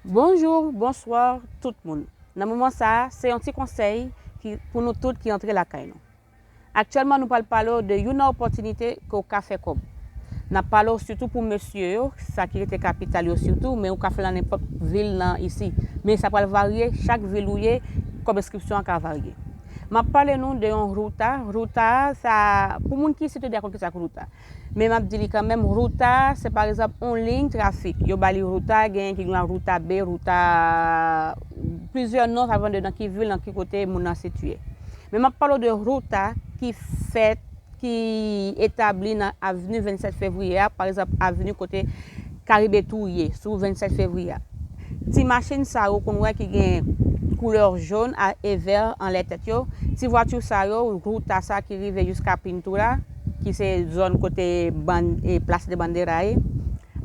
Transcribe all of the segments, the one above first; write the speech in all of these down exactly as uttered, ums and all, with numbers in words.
Bonjou, bonswa tout moun. Nan moman sa a, se yon ti konsèy ki, pou nou tout ki antre lakay nou. Aktyèlman, nou pral pale w de youn nan opòtinite ke w ka fè kòb. N ap pale w sitou pou mesye yo, sa ki rete kapital yo sitou, men ou ka fè l nan nenpòt vil nan isi. Men sa pral varye, chak vil ou ye, kòb enskripsyon an ka varye. M ap pale nou de yon ruta. Ruta, sa, pou moun ki isit yo deja konn ki sa k ruta. Men m ap di li kanmenm, ruta, se pa egzanp yon liy trafik. Yo ba li ruta, genyen ki gen ruta B, ruta, plizyè non, sa depann de nan ki vil, nan ki kote moun nan sitiye. Men m ap pale w de ruta ki fèt, ki etabli nan avni vennsèt fevriye a, pa egzanp, avni kote Karibe Tour ye, sou vennsèt fevriye a. Ti machin sa yo konn wè ki gen koulè jòn a, e vè anlè tèt yo. Ti vwati sa yo, ruta sa ki rive jiska Pintura, ki se zòn kote ban, e, Place de Bandera ye.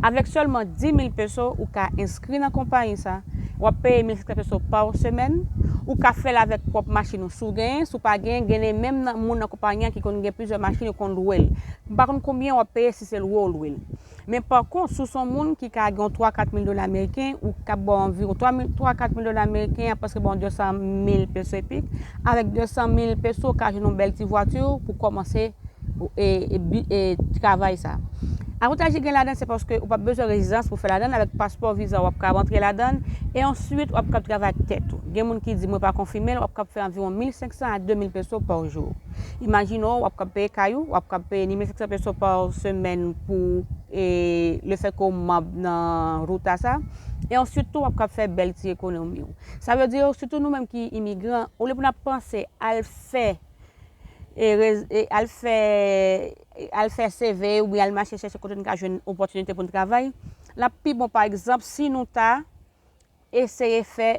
Avèk sèlman dis mil peso, ou ka enskri nan konpayi sa. W ap peye mil senk san peso pa semèn. Ou ka fè l avèk pwòp machin ou si w genyen. Si w pa genyen, genyen menm nan, moun nan konpayi an ki konn gen plizyè machin, yo konn lwe l. M pa konn konbyen w ap peye si se lwe w lwe l. Men pa kont, si w se yon moun ki ka gen yon twa kat mil dola ameriken, ou ka ba w anviwon twa mil, twa kat mil dola ameriken, a prèske ba w de san mil peso epik. Avèk de san mil peso, ou ka jwenn yon bèl ti vwati pou kòmanse e, e, bi- e travay sa. Avantaj ki gen ladan, se paske ou p ap bezwen rezidans pou fè ladan, avèk paspò, viza, w ap ka rantre ladan, e answit, w ap ka travay ak tèt ou. Gen moun ki di, mwen pa konfime l, w ap ka fè anviwon mil senk san a de mil peso pa jou. Imajine w, w ap ka peye kay ou, w ap ka peye ni mil senk san peso pa semèn pou, e, lefètke w manm nan ruta sa, e answit tou, w ap ka fè bèl ti ekonomi w. Sa vle di, sitou nou menm ki imigran, olye pou n ap panse al fè e rez- e al fè, al fè C V oubyen al mache chèche kote n ka jwenn opòtinite pou n travay, l ap pi bon, pa egzanp, si nou ta eseye fè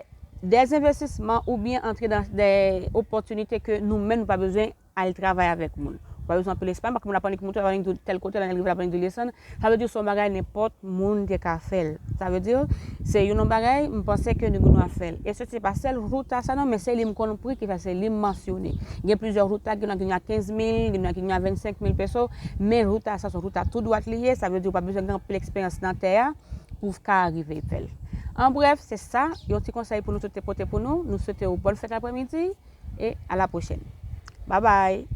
dè envestisman oubyen antre nan dè opòtinite ke nou menm nou pa bezwen al travay avèk moun. Ou pa bezwen anpil eksperyans, paske moun ap annik moute, ap annik di w tèl kote, ap annik rive, ap annik di w desann. Sa vle di se yon bagay nenpòt moun te ka fè l. Sa vle di, se youn nan bagay, m panse ke nou gen dwa fè l. E se, se pa sèl ruta sa non, men se li m konn pri ki fè, se li m mansyone. Gen plizyè ruta, gen nan ki gen a kenz mil, gen nan ki gen a vennsenk mil peso, men ruta sa se yon ruta tou dwat li ye, sa vle di ou pa bezwen gen anpil eksperyans nan tè a pou w ka rive fè l. An brèf, se sa, yon ti konsèy pou nou tout te pote pou nou. Nou swete w bòn fèt aprèmidi e a la pwochèn. Babay!